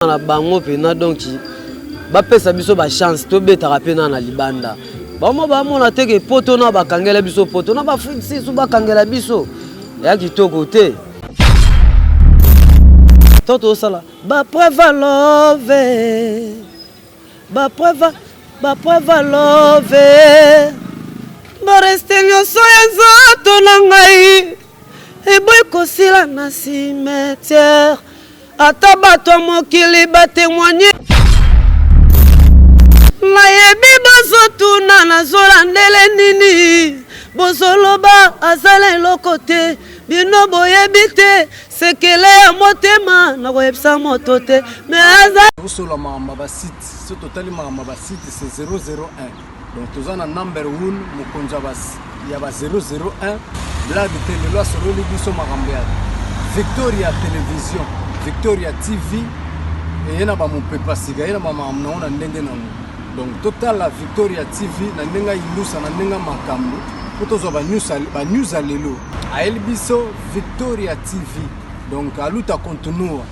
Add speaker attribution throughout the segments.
Speaker 1: Na bango mpena, donc bapesa biso bachance, tobetaka mpe na libanda. Bango bamona teke poto na bakangela biso, poto na baAfrique sisu bakangela biso ya kitoko te. To tosala bapreuve love, bapreuve love, bareste nyonso ya nzoto na ngai eboyi kosila na cimetière, ata bato ya mokili batémoigne. Nayebi bozotuna nazolandele nini, bozoloba azala eloko te. Bino boyebi te sekele ya motema, nakoyebisa moto te, me aza
Speaker 2: Tosola makambo ya basite. So totali makambo ya basite, c'est 001. Donc toza na number 1, mokonzi ya ba 001, blague te. Lelo asololi biso makambo ya Victoria Télévision, Victoria TV. Eye na bamopepa sika, ye na bamakambo nango na ndenge nango. Donc totala Victoria TV na ndenge ayindusa, na ndenge makambo, mpo tozwa banews ya lelo. Ayeli biso Victoria TV. Donc a luta continua,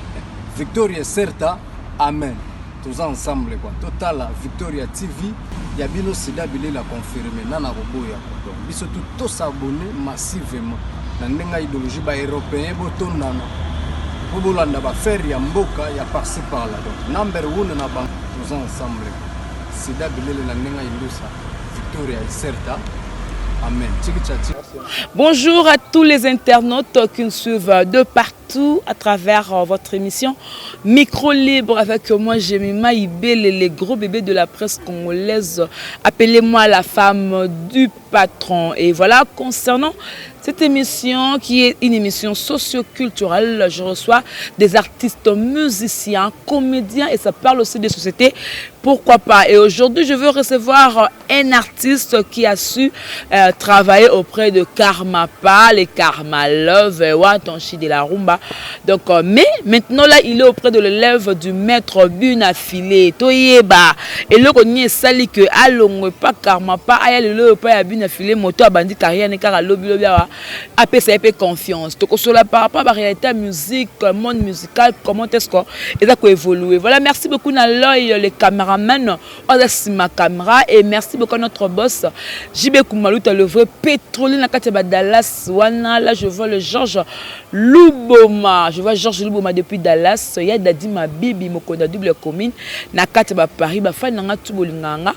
Speaker 2: Victoria certa, amen. Toza ensemble quoi. Totala Victoria TV ya bino, sida bilela confirme nana koboya. Donc biso tu tos'abonner massivement na ndenge ya idéologie. Baeuropéen botondana mpo bolanda baaffaire ya mboka ya par-ci par-là. Donc number one na bango, toza ensemble, sida bilele na ndenge ya indusa, Victoria certa, amen. Tiki tchati.
Speaker 3: Bonjour à tous les internautes qui nous suivent de partout à travers votre émission Micro Libre avec moi, Jemima Ibele, les gros bébés de la presse congolaise. Appelez-moi la femme du patron. Et voilà, concernant cette émission qui est une émission socio-culturelle, je reçois des artistes, musiciens, comédiens et ça parle aussi des sociétés. Pourquoi pas? Et aujourd'hui, je veux recevoir un artiste qui a su travailler auprès de Karma Pa, les Karma Love, Watanchi de la Rumba. Donc, mais maintenant là, il est auprès de l'élève du maître Buna Filé, Toyeba. Et là, on est sali que alongwe pa Karma Pa, aya le pa ya Buna Filé, moto abandi carrière ne kaka lobi lobi awa, apesa ye mpe confiance. Tokosola par rapport à la réalité ya musique, monde musical, comment est-ce que eza koévoluer. Voilà, merci beaucoup na l'oeil, le caméraman oyo aza nsima caméra, et merci beaucoup à notre boss JB Kumaluta, le vrai pétrolier na kati ya badallas wana. Là, je vois le Georges Luboma, je vois Georges Luboma depuis Dallas, ya Dadi Mabibi, mokonzi ya double commune na kati ya baparis. Bafani na nga tu bolingaka nga,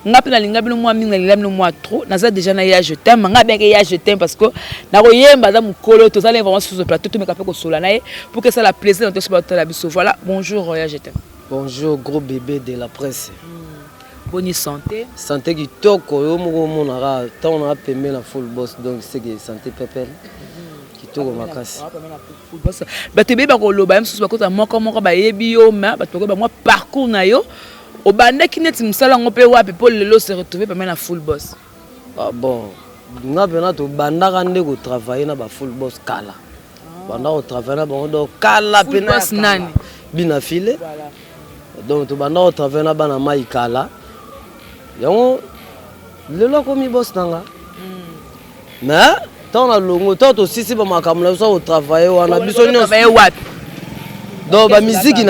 Speaker 3: nga mpe nalinga bino mwa mingi, nalinga bino mwa trop. Naza déjà na ya je t'aime, nga abengaki ya je t'aime parce que nakoyemba, aza mokolo. Tozali vraiment sur ce plateau, tomeka mpe kosola na ye pour que ça la plaisir na toso batala biso. Voilà, bonjour ya je t'aime.
Speaker 1: Bonjour, gros bébé de la presse.
Speaker 3: Boni santé?
Speaker 1: Santé kitoko, yo moko omonaka ntango na pembe na full boss, donc seke santé pepele, kitoko makasi.
Speaker 3: Bato ebeye bakoloba ye mosusu, bakota moko moko bayebi yo, ma bato bakoyeba mwa parcours na yo. Obandaki neti mosala yango mpe wapi mpo lelo se retrouve pembe na full boss?
Speaker 1: Ah, bon, nga mpena tobandaka nde kotravaille na bafull boss kala, banda kotravaille na bango donc kala.
Speaker 3: Full
Speaker 1: pena
Speaker 3: boss nani?
Speaker 1: Bina file. Donc tobanda kotravaille na bana mai kala, yango lelo akomi boss na nga. Mais ntango na longo, ntango tosisi bamakambo na biso ya kotravaille wana, biso nyonso
Speaker 3: Travaille wapi?
Speaker 1: Donc bamiziki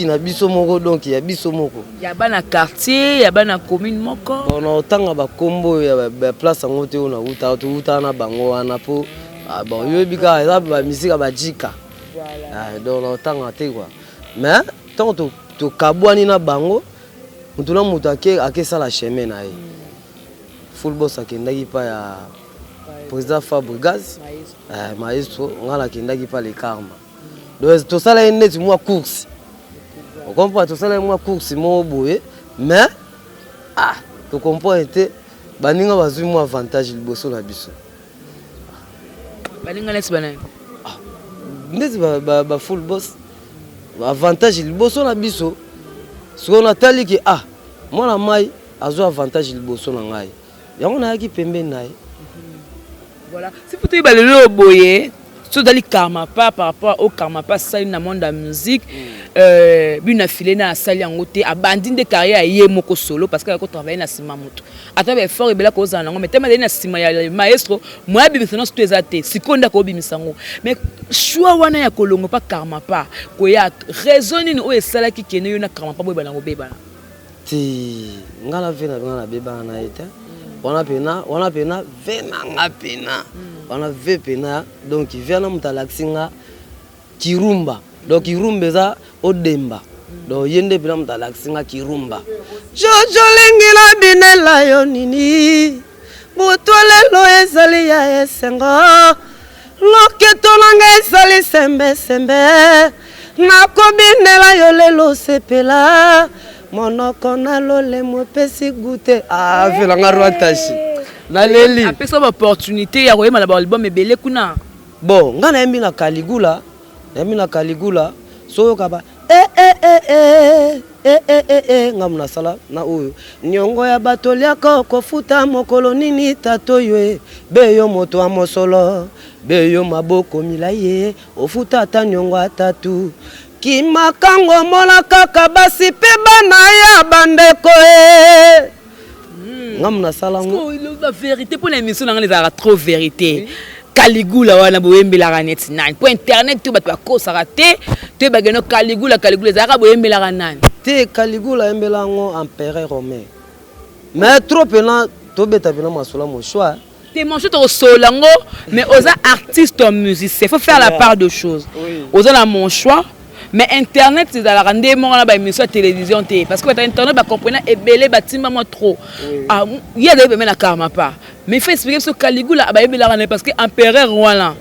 Speaker 1: na biso moko, donc ya biso moko.
Speaker 3: Ya bana quartier, ya bana commune moko?
Speaker 1: Bon, na otanga bakombo ya baplace yango te oyo nautaka, toutaka na bango wana mpo ah, bon, yoyebi kaka eza bamiziki ya bajika. Ah, donc na otanga te quoi. Mais ntango tokabwani na bango, motu na moto akesala chemin na ye. Full boss akendaki pa ya président Fabregas, maestro. Ngai nakendaki pa le Karma. Donc tosala ye neti mwa course, ocomprendre? Tosala ye mwa course moko boye, mais ah, tocomprendre te, baninga bazwi mwa avantage liboso na biso.
Speaker 3: Baninga neti banani?
Speaker 1: Ndeti ba full boss, avantage liboso na biso. Sikoyo natali ke ah, mwana mai azwa avantage liboso na ngai, yango nayaki pembeni na ye.
Speaker 3: Voilà, si po toyeba lelo boye. Soki ozali Karmapa par rapport au Karmapa asali na monde ya musique, bino na file na asali yango te, abandi nde carrière ya ye moko solo, parce que ayaki kotravaille na nsima moto. Ata baeffort ebele akozala nango, mais teme azali na nsima ya maestro, moya abimisa nyonso to eza te. Sikoyo nde akobimisa yango. Mais choix wana ya kolongo mpa Karmapa koya, raison nini oyo esalaki kende yo na Karmapa boyebana kobebana?
Speaker 1: Ti nga na ve na nga nabebana na ye te. Wana pena, wana pena ve na nga pena wana ve pena. Donc ve wana moto alakisi nga kirumba. Donc kirumba eza odemba. Donc ye nde pena moto alakisi nga kirumba. Jojo lingila binela yo nini, butu lelo ezali ya esengo, loketo nanga ezali sembesembe, nakobinela yo lelo, sepela, monoko na lolemo epesi gute. Ah, velanga roi Tashi, naleli.
Speaker 3: Apesa baopportunité ya koyemba na baalbum ebele kuna.
Speaker 1: Bon, nga nayembi na Caligula, nayembi na Caligula. So oyoka ba e e e e e e e e, nga mo nasala na oyo niongo ya bato liaka, okofuta mokolo nini? Tato yo e be yo moto ya mosolo, be yo maboko milai ye, ofuta ata niongo atatu kimakango, mona kaka basi mpe bana ya bandeko e, nga mo nasala ngo.
Speaker 3: Vérité, mpo na émission na nga ezalaka trop vérité. Caligula wana boyembelaka neti nani? Mpo internet to bato bakosaka te, toyebake no Caligula. Caligula ezalaka boyembelaka nani?
Speaker 1: Te, Caligula ayembela yango empereur romain, mais trop pena tobeta pena masolo moshwa.
Speaker 3: Te, mon tokosolola yango, mais oza artiste musicien, faut faire la part de choses. Oza na mon choix, mais internet ezalaka nde moko na baémission ya télévision te, parce que bato ya internet bacomprena ebele, batimba mwa trop. Ye azali pembe na Karmapa, mais il faut expliquer biso Caligula bayebelaka na, parce que empereur wana,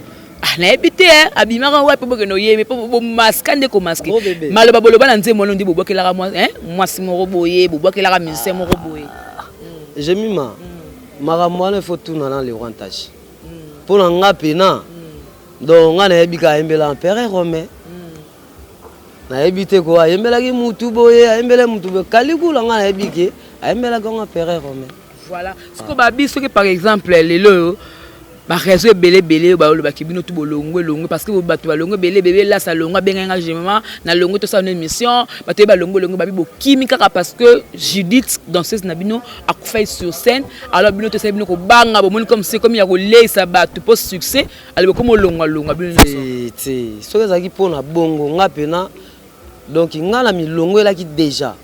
Speaker 3: nayebi te abimaka wapi. Bokende oyembe mpo bomaska nde komaske maloba boloba na nzembo wana nde bobwakelaka mwasi moko boye, bobwakelaka musicien moko boye.
Speaker 1: Jemima, makambo wana ifo tuna na le roi Ntashi. Mpo na nga pena, donc nga nayebi ka ayembela empereur romain. Nayebi te ko ayembelaki mutu boye, ayembele mutu boye. Caligula, nga nayebi ke ayembelaki yango empereur romain.
Speaker 3: Voilà. Siko babi, soki par exemple lelo oyo baréseau ebele ebele oyo balobaki bino tu bolongwe elongwe, parce que bato balongwe ebele ebele, elasa longwe, abengai nga Jemima na longwe, tosala no émission, bato ye balongwe elongwe, babi bokimi kaka parce que Judith, danseuse na bino, akufai sur scène. Alors bino tosali bino kobanga, bomoni comme si komi ya koleisa bato mpo succès alobi komi olongwalongwa bino nyonso.
Speaker 1: Te, soki ezalaki mpona bongo, nga pena, donc nga na milongo elaki déjà.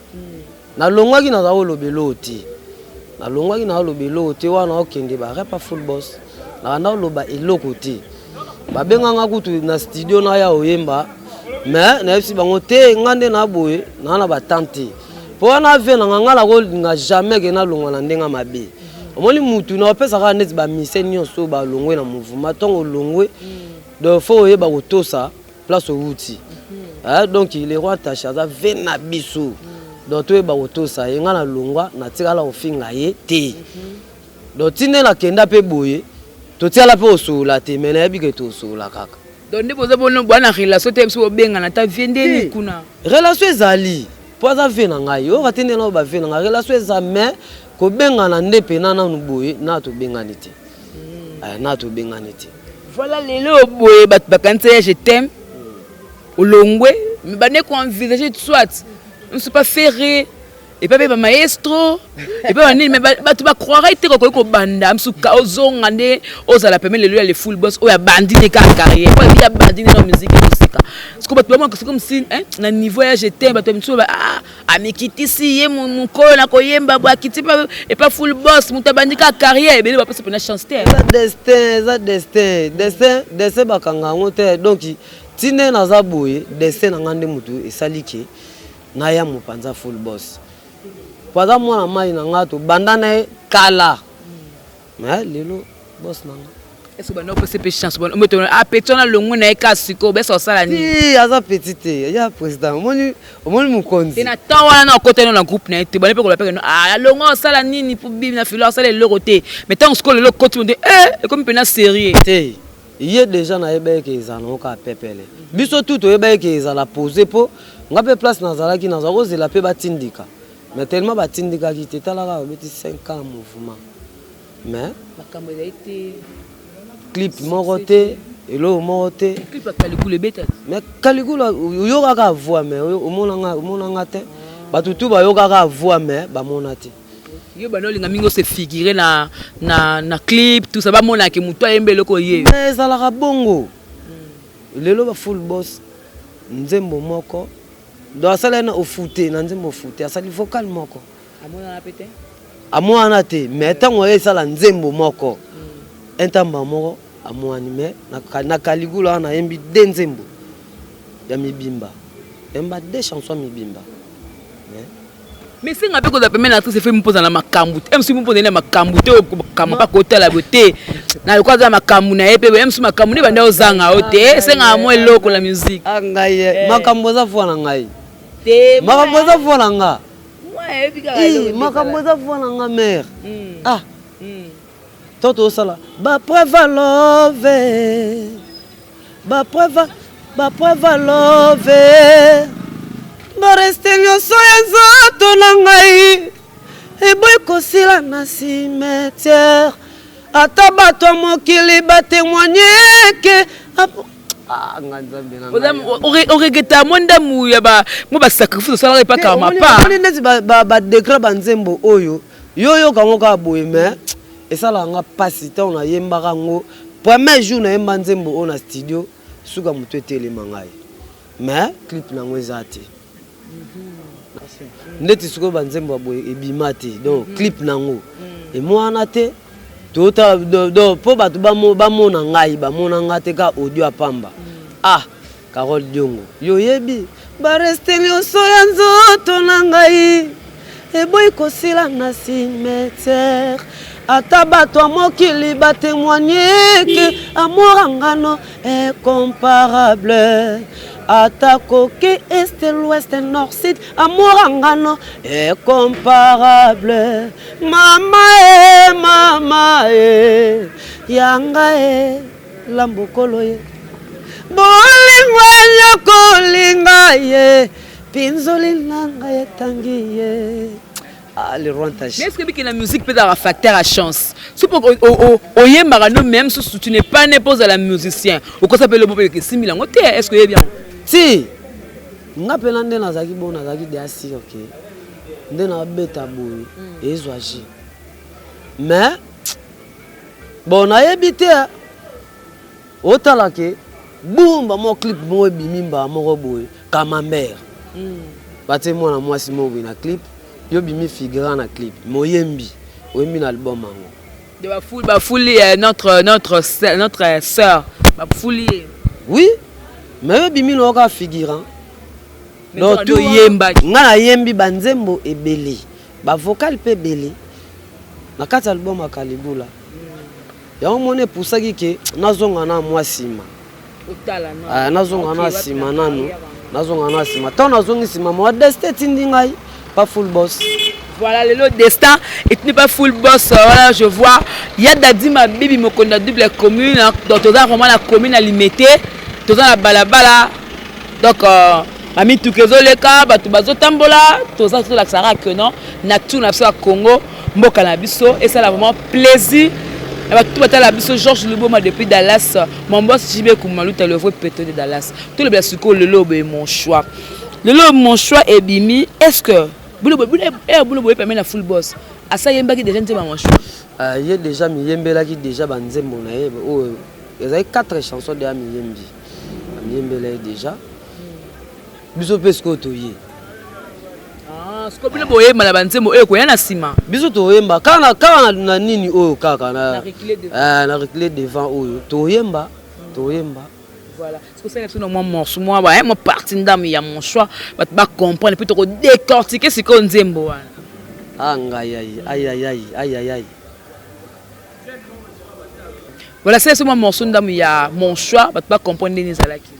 Speaker 1: Nalongwaki, naza koloba eloko te. Nalongwaki, naoloba eloko te. Wana okende barepa full boss, nakanda koloba eloko te. Babenganga kutu na studio naya oyemba, mais nayebisi bango te, nga nde na boye naa na batante te, mpo wana ave nanga nga nakolinga jamais ke nalongwa na ndenge mabe. Omoni, mutu na opesaka neti bamise nyonso oyo balongwe na mouvement, ntongo olongwe, donc faut oyeba kotosa place owuti. Donc le roi Tashi aza ve na biso, donc toyeba kotosa ye. Nga nalongwa, natikala kofinga ye te. Donc ti nde nakenda mpe boye, totiala mpe kosolola te, mais nayebi ke tosolola kaka.
Speaker 3: Donc nde boza bono bwana na relation te, biso bobengana ata vie ndeni kuna?
Speaker 1: Relation ezali, mpo aza ve na ngai. Oyoka te nde nao bave na ngai. Relation eza, mais kobengana nde mpena nanu boye na tobengani te, na tobengani te.
Speaker 3: Voilà, lelo boye bato bakanisa ya je t'aime olongwe, mais bande koenvisage soit ne sont pas ferré epa mpe bamaestro epa banini, mais bato bacroirait te kokoki kobanda mosuka ozonga nde ozala peme lelo ya le full boss oyo abandi nde kaka carrière, po abi abandi nde na musique mosika. Siko bato bamona c'est comme si na niveau ya je t'aime, bato misusu ah, amikitisi ye mokolo na koyemba bo akiti epa full boss, moto abandi kaka carrière, ebele bapesa mpena chance te.
Speaker 1: Eza destin, eza destin, destin, destin bakanga yango te. Donc ti nde naza boye, destin na nga nde motu esali ke naya mopanza full boss, po aza mwana mai na nga, tobanda na ye kala, mais lelo boss na nga.
Speaker 3: Est-ce banda opesa mpe chance apeti wana longwe na ye ka sikoyo besa osala nini?
Speaker 1: Ti aza petit te, ya président, omoni, omoni mokonzi.
Speaker 3: Te, na temps wana na okota na groupe na ye te, banda mpe koloba mpe alongwa osala nini po bimi na filo asala eloko te, mais ntango sikoyo lelo okoti mo te, ekomi mpena sérieux.
Speaker 1: Te, ye déjà nayeba eke ezala nango kaka pepele. Biso tu toyeba eke ezala posé, mpo nga mpe place nazalaki, nazala kozela mpe batindika, mais tellement batindikaki te. Talaka, babeti 5 ans mouvement, mais
Speaker 3: makambo ezali te.
Speaker 1: Clip moko te. Eloko moko te.
Speaker 3: Clip ya Caligula ebeta.
Speaker 1: Mais Caligula oyokaka voix, mais omonanga, omonanga te. Bato tu bayokaka voix, mais bamona te.
Speaker 3: Yo bana olinga mingi ose figure na clip, tout ça, bamonaka moto ayemba eloko ye.
Speaker 1: Mais ezalaka bongo. Lelo ba Full Boss, nzembo moko donc asali na ofute na nzembo, ofute asali vocal moko.
Speaker 3: Amonana pe te.
Speaker 1: Amwana te, mais ntango aye esala nzembo moko, intamba moko amwani. Mais na Caligula wana nayembi de nzembo ya mibimba, yemba deux chansons mibimba, mais
Speaker 3: Mais senga mpe kozala pembeni na artiste, efe mpoza na makambo te, msu mpoza na makambo te, okama mpa kotala bo te na lokola aza makambo na ye mpe msu makambo nde banda ozanga o te, esengaka mwa eloko na musique.
Speaker 1: Ah, ngai ye, makambo eza voix na ngai.
Speaker 3: Te.
Speaker 1: Makambo eza voix na nga.
Speaker 3: Mwa yebi kaka
Speaker 1: Eh,
Speaker 3: eloko te.
Speaker 1: Makambo
Speaker 3: ezala.
Speaker 1: eza voix na nga, mare. Ah, to tozosala bapreuve love, bapreuve love, bareste nyonso ya nzoto na ngai eboyi kosila na cimetière, ata bato ya mokili batémoigne ke ah, nga Nzambe na ngai.
Speaker 3: Oregeta mwa ndamu ya mwa basacrifice osalaka epakaka mapa.
Speaker 1: Omoni neti badegré banzembo oyo yo oyoka yango kaka boye, mais esalaka nga mpasi ntango nayembaka yango. Premier jour nayemba nzembo oyo na studio, suka moto etelema ngai, mais clip nango eza te. Ndeti sikoyo banzembo ya boye ebima te, donc clip nango emwana te. Totala donc mpo bato bamona ngai, bamona nga te, ka audio ya pamba. Ah, Carole Diongo, yo oyebi bareste nyonso ya nzoto na ngai eboyi kosila na cimetière, ata bato ya mokili batémoigne ke amour angano incomparable, ata koke est, l'ouest, nord, sud, amour angano incomparable. Mama e, mama e, yanga e, lambokolo ye, bolingo enya kolinga ye, mpinzoli na ngai etangi ye. Ah, le roi Ntachi.
Speaker 3: Mais est-ce que biki na musique peut avoir facteur à chance? So po oyembaka no, même si tu n'es pas né pour la musicien, okosa pe lobo pe simbi lango te, est-ce que oyebi yango?
Speaker 1: Ti nga mpena nde nazalaki bon, nazalaki deya sûr ke nde nabeta boye ezwa j, mais bon, nayebi te. Otala ke bumba moko, clip moko ebimi mbala moko boye, camembert batie mwana mwasi moko boye na clip, yo bimi figurant na clip, moyembi oyembi na album yango.
Speaker 3: De bafuli notre sœur, bafuli ye.
Speaker 1: Oui, mais yo bimi na kaka figurant.
Speaker 3: Mais nzoka nde oyembaki.
Speaker 1: Nga nayembi banzembo ebele, bavocal mpe ebele na kati ya album ya Caligula. Yango moni epusaki ke nazonga na mwa nsima.
Speaker 3: Otala.
Speaker 1: Ah, nazonga na nsima nanu, nazonga na nsima. Ntango nazongi nsima, mwa destin etindi ngai pa Full Boss.
Speaker 3: Voilà, le destin et n'est pas Full Boss. Voilà, je vois. Il y a Dadi Mabibi Mokonda double commune, hein. Donc, tu as vraiment la commune à limiter. Tu as la balabala. Donc, bamituka ezoleka, bato bazotambola, toza tolakisaka que non, nature na biso ya Congo, mboka na biso, esala vraiment plaisir na bato tu batala biso. Georges Luboma depuis Dallas, mon boss JB Kumaluta, le vrai pétrole de Dallas. Tolobela sikoyo lelo boye mon choix. Lelo mon choix ebimi, est ce que bino bino boye pembe na Full Boss asa yembaki déjà nzembo ya mon choix?
Speaker 1: Ah, ye déjà miyembelaki déjà banzembo na ye oyo ezali 4 chansons deya miyembi, amiyembela ye déjà. Biso mpe sikoyo toye.
Speaker 3: Sikoyo bino boyemba na banzembo oyo ekoya na nsima.
Speaker 1: Biso toyemba kaka na nini oyo kaka na
Speaker 3: Na reculer devant.
Speaker 1: Eh, na reculer devant oyo toyemba, toyemba.
Speaker 3: Voilà, sikoyo osala biso na mwa morceau, mwa ba mwa partie ndambo ya mon choix, bato bacomprendre mpe tokodécortiquer sikoyo nzembo wana.
Speaker 1: Ah, ngai ai ai ai ai ai ai ai.
Speaker 3: Voilà, sala biso mwa morceau ndambo ya mon choix, bato bacomprendre ndenge ezalaki.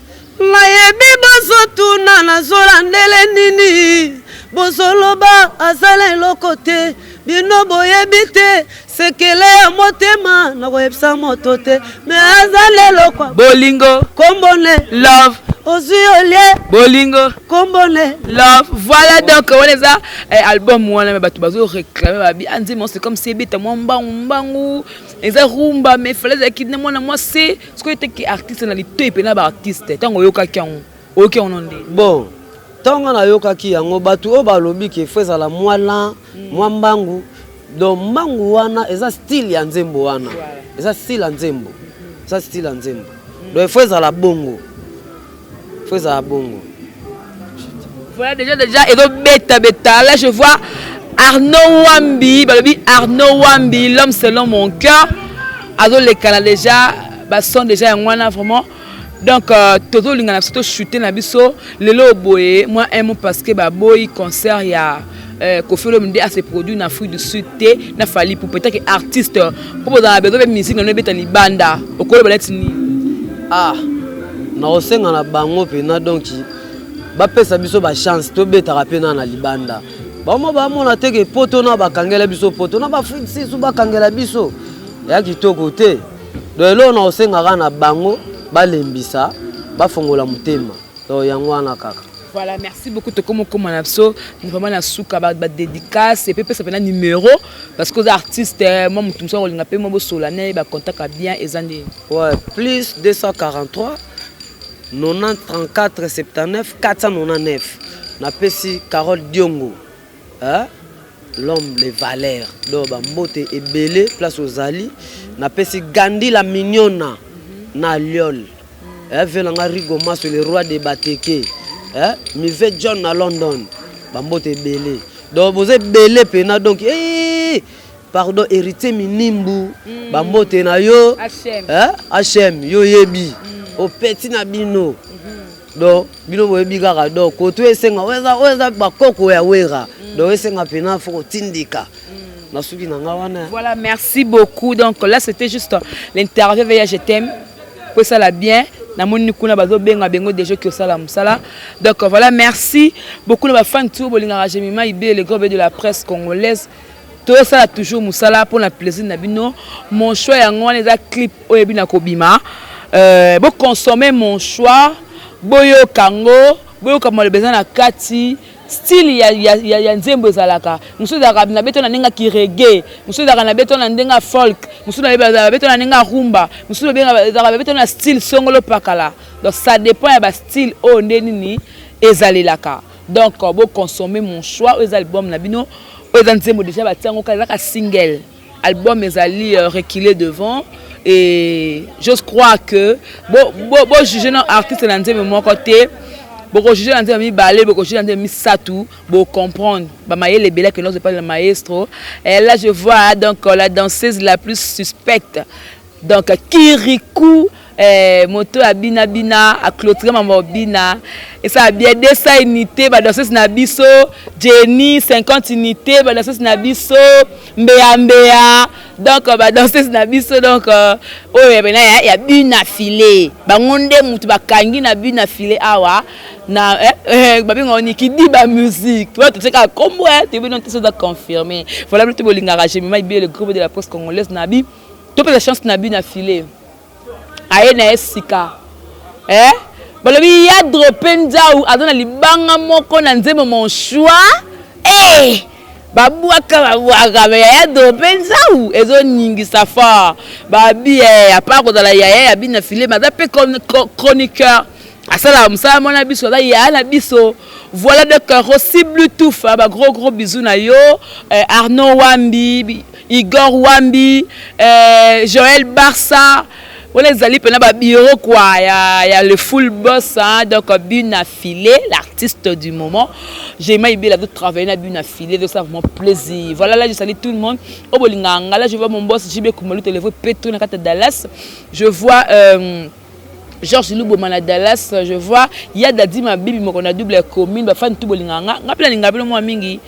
Speaker 1: Nayebi bozotuna nazolandele nini, bozoloba azala eloko te. Bino boyebi te sekele ya motema, nakoyebisa moto te, me azala eloko.
Speaker 3: Bolingo.
Speaker 1: Kombone.
Speaker 3: Love.
Speaker 1: Ozwi olie
Speaker 3: bolingo
Speaker 1: kombone
Speaker 3: love. Voilà, donc wana eza album wana, mais bato bazo réclamer, babi anzembo, c'est comme si ebeta mwa mbangu mbangu, eza rumba, mais fallait ezalaki na mwana mwasi. Soki eteki artiste na litoi mpena baartiste, ntango oyokaki yango, oyoki yango nde?
Speaker 1: Bon, ntango nayokaki yango, bato oyo balobi ke faut ezala mwana mwa mbangu, donc mbangu wana eza style ya nzembo wana, eza style ya nzembo, eza style ya nzembo, donc faut ezala bongo, faut ezala bongo.
Speaker 3: Voilà, déjà ezobeta beta. Là, je vois Arnaud Wambi, balobi Arnaud Wambi, l'homme selon mon cœur, azolekana déjà, bason déjà yango wana vraiment. Donc tozolinga na biso tochute na biso lelo boye mwa un mot, parce que baboyi concert ya Koffi Olomide ase produit na Afrique du Sud te na Fally pour peut-être que artiste mpo bozala besoin mpe musique na no ebeta libanda, okoloba neti nini?
Speaker 1: Ah, nakosenga na bango mpena, donc bapesa biso bachance tobetaka mpe na libanda. Bango bamona teke poto na bakangela biso, poto na baAfrique sisu bakangela biso, eya kitoko te. Donc eloko na kosengaka na bango, balembisa, bafongola motema. Donc yango wana kaka.
Speaker 3: Voilà, merci beaucoup. Tokoma okoma na biso vraiment na suka, badédicace et puis pesa mpena numéro, parce que oza artiste, mwa motu mosu akolinga mpe mwa bosola na ye, bacontact bien eza ndeni?
Speaker 1: Ouais, plus 243 90 34 79 499. Napesi Carole Diongo, hein? L'homme les valeurs, donc bambote ebele place ozali. Napesi Gandi la Mignona na Liol, eh, ve nanga Rigo Maso, le roi de Bateke, eh, Mive John na London, bambote ebele. Donc boza ebele mpena. Donc eh, pardon, Héritier Minimbu, bambote na yo.
Speaker 3: HM.
Speaker 1: Eh, HM, yo oyebi opeti na bino. Donc bino boyebi kaka. Donc koto esenga oyo eza bakoko ya Wera, donc esenga mpena faut kotindika na suki na nga wana.
Speaker 3: Voilà, merci beaucoup. Donc là, c'était juste l'interview veya Je t'aime. Pour ça la bien. Namoni kuna bazobenga bengo déjà ki osala mosala. Donc voilà, merci beaucoup na bafan tout bolingaka Jemima Ibe, le gros de la presse congolaise. Tosala toujours mosala mpona plaisir na bino. Mon choix, yango wana eza clip oyo ebi na kobima. Boconsommer Mon choix, boyoka yango, boyoka maloba eza na kati, style ya nzembo ezalaka. Mosusu ezalaka na beto na ndenge ya kireggae, mosusu ezalaka na beto na ndenge ya folk, mosusu ezalaka beto na ndenge ya rumba, mosusu ezalaka beto na style songolo pakala. Donc ça dépend ya bastyle oyo nde nini ezalelaka. Donc boconsommer Mon choix, oyo eza album na bino, oyo eza nzembo déjà batia yango kaka, ezaka single. Album ezali reculé devant et j'ose croire que bojuge na artiste na nzembo moko te, bokojuge na nzembo mibale, bokojuge na nzembo misato, bocomprendre bamayele ebele que nous pas le maestro. Et là, je vois donc la danseuse la plus suspecte, donc Kirikou, moto abina bina, aclôturé mama bina, esala bien 200 unité. Badanseuse na biso Jenny, 50 unité. Badanseuse na biso Mbeya Mbeya, donc badanseuse na biso, donc oyo pena ya bina file, bango nde mutu bakangi na bina file awa na babengaka niki Diba Musique. Wana totiaka kombo toyebi no te, soza confirmé. Voilà, bino te bolingaka Jemima Ibele, le groupe de la presse congolaise, na bi topesa chance na bino file aye na ye sika. Balobi ya drope nzau aza na libanga moko na nzembo Mon choix. Babwaka babwaka, mais yaya drope nzau ezoningisa fort. Babi à part kozala yaya ya bino file, mais aza mpe chroniqueur, asalaka mosala mwana biso, aza yaya na biso. Voilà, donc Rossi Bluetooth, ba gros gros bisous na yo. Arnaud Wambi, Igor Wambi, Joël Barça, wana ezali mpena babiro quoi ya le full boss, hein. Donc Bina Filet, l'artiste du moment, Jema Ibela de travailler na Bina Filet, donc ça vraiment plaisir. Voilà, là je salue tout le monde oyo bolingaka nga. Là, je vois mon boss JB Kumalu, téléphone Petro na kati Dallas. Je vois Georges Luboma na Dallas. Je vois Yada Dima Bibi moko na double commune. Bafani tu bolingaka nga, nga mpe nalinga bino mwa mingi,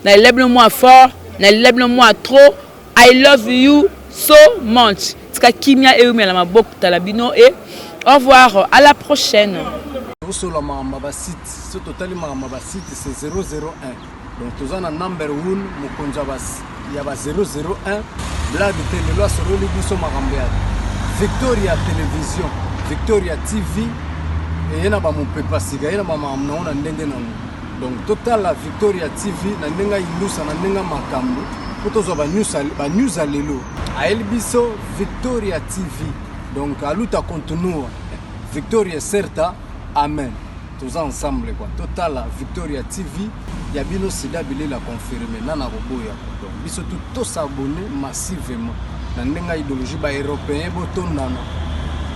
Speaker 3: na lela bino mwa fort, na lela bino mwa trop. I love you so much. Tika kimia eumela maboko tala bino et au revoir, à la prochaine.
Speaker 2: Tosola makambo ya basite. So totali makambo ya basite, c'est 001. Donc toza na number 1, mokonzi ya ba 001, blague te. Lelo asololi biso makambo ya Victoria Télévision, Victoria TV. Eye na bamopepa sika, eye na bamakambo nango na ndenge nango. Donc totala Victoria TV na ndenge ayindusa, na ndenge makambo, mpo tozwa banews ya lelo. Ayeli biso Victoria TV. Donc a luta continua, victoria certa, amen. Toza ensemble quoi. Totala Victoria TV ya bino, Sida Bilela confirme nana koboya. Donc biso tu tos'abonner massivement na ndenge ya idéologie. Baeuropéen botondana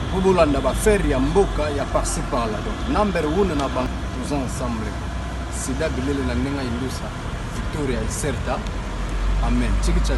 Speaker 2: mpo bolanda baaffaire ya mboka ya par-ci par-là. Donc number one na bango, toza ensemble quoi. Sida Bilele na ndenge ya indusa, victoria certa, amen. Chiki cha.